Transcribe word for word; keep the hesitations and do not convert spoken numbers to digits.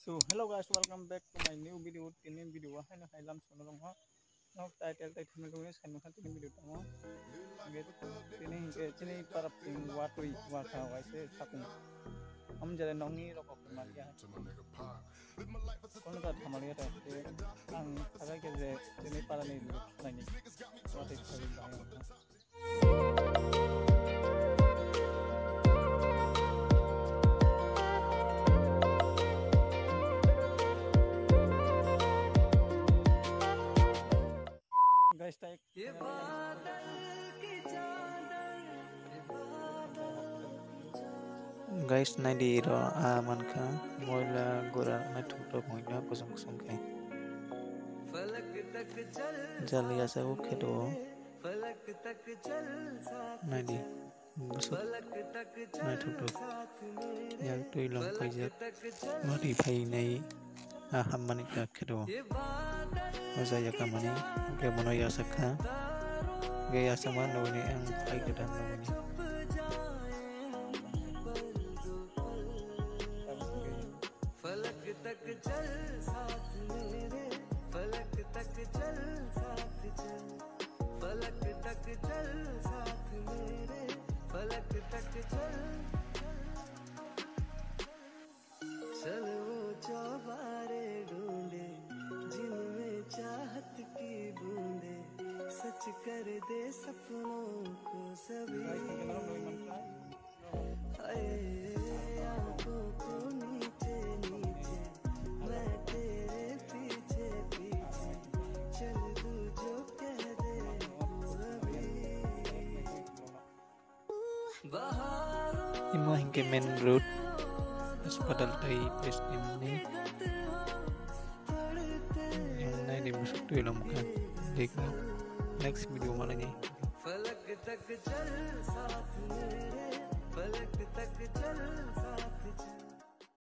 So hello guys, welcome back to my new video. Tini video o haino hai lam sono rong ho. Nok title tai thumbnail rok ni sai nukha tini video tamo. Hingke tini hingke chini parap ting watui wakha waise sakung. Am jare nongni rokok maliya. Kono ta thamaliya ta ke ang thagai ke je chini para ni luk nani. Watui thagai. Guys, tai Guys, naidi ro a mankha moila gura naithok thok wngkha kusum kusum khe. Jali asai o kheto. Naidi. Busuk naithok thok. Yang twi long paijak. Watui phainai a hammani kha kheto. O jaya kamani hingke bono yasakha. Hingke yasakma nuguni ang phai kwtal nuguni. Imo hingke main road, hospital tei press ni. Yang nai di busuk tui lom kha. Dek next video malai ni.